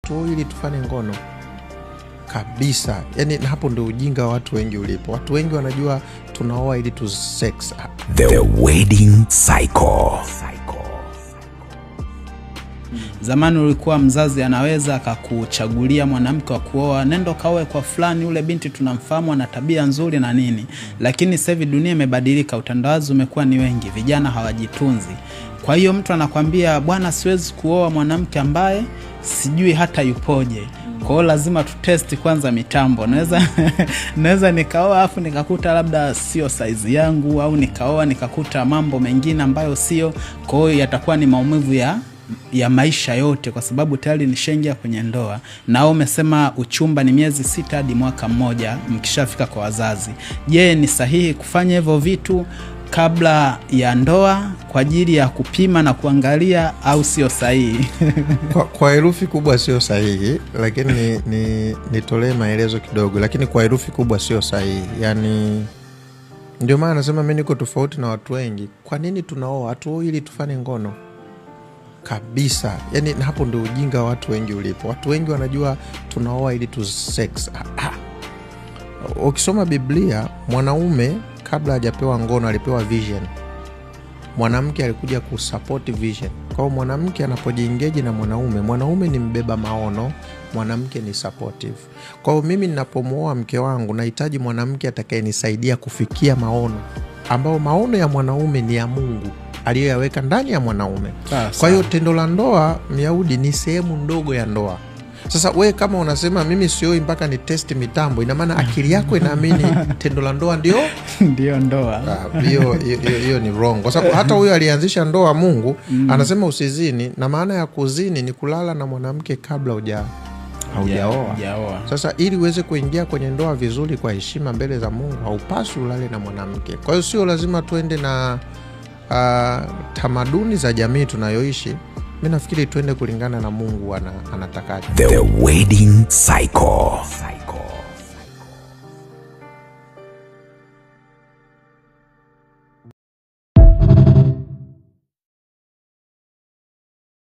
Hatuoi ili tufanye ngono kabisa. Yani hapo ndio ujinga wa watu wengi ulipo. Watu wengi wanajua tunaoa ili tu sex. The Wedding Cycle. Zamani ulikuwa mzazi anaweza akakuchagulia mwanamke wa kuoa, nendo kaoe kwa fulani, ule binti tunamfahamu ana tabia nzuri na nini. Lakini sasa hivi dunia imebadilika, utandawazi umekuwa ni wengi, vijana hawajitunzi. Kwa hiyo mtu anakwambia bwana, siwezi kuoa mwanamke ambaye sijui hata yupoje. Kwa hiyo lazima tutesti kwanza mitambo. Naweza nikaoa afu nikakuta labda sio saizi yangu, au nikaoa nikakuta mambo mengine ambayo sio. Kwa hiyo yatakuwa ni maumivu ya maisha yote, kwa sababu tayari nishaingia kwenye ndoa. Na wewe umesema uchumba ni miezi 6 hadi mwaka mmoja mkishafika kwa wazazi. Je, ni sahihi kufanya hivyo vitu kabla ya ndoa kwa ajili ya kupima na kuangalia, au sio sahihi? Kwa herufi kubwa sio sahihi, lakini nitolee maelezo kidogo, lakini kwa herufi kubwa sio sahihi. Yani ndio maana nasema mimi niko tofauti na watu wengi. Kwa nini tunaoa? Hatuoi ili tufanye ngono kabisa. Yani hapo ndio ujinga wa watu wengi ulipo. Watu wengi wanajua tunaoa ili tu sex. Ukisoma Biblia, mwanaume kabla hajapewa ngono alipewa vision. Mwanamke alikuja kusupport vision. Kwa hiyo mwanamke anapojiengage na mwanaume, mwanaume ni mbeba maono, mwanamke ni supportive. Kwa hiyo mimi ninapomuoa mke wangu nahitaji mwanamke atakayenisaidia kufikia maono, ambao maono ya mwanaume ni ya Mungu aliyoyaweka ndani ya mwanaume. Kwa hiyo tendo la ndoa, Myahudi, ni sehemu ndogo ya ndoa. Sasa we kama unasema mimi sioi mpaka ni test mitambo, ina maana akili yako inaamini tendo la ndoa ndio ndio ndoa. Hiyo ni wrong, kwa sababu hata huyo alianzisha ndoa Mungu anasema usizini, na maana ya kuzini ni kulala na mwanamke kabla haujaoa. Sasa ili uweze kuingia kwenye ndoa vizuri kwa heshima mbele za Mungu, haupaswi ulale na mwanamke. Kwa hiyo sio lazima tuende na tamaduni za jamii tunayoishi. Mi nafikiri tuende kulingana na Mungu anatakaje. The Wedding Cycle.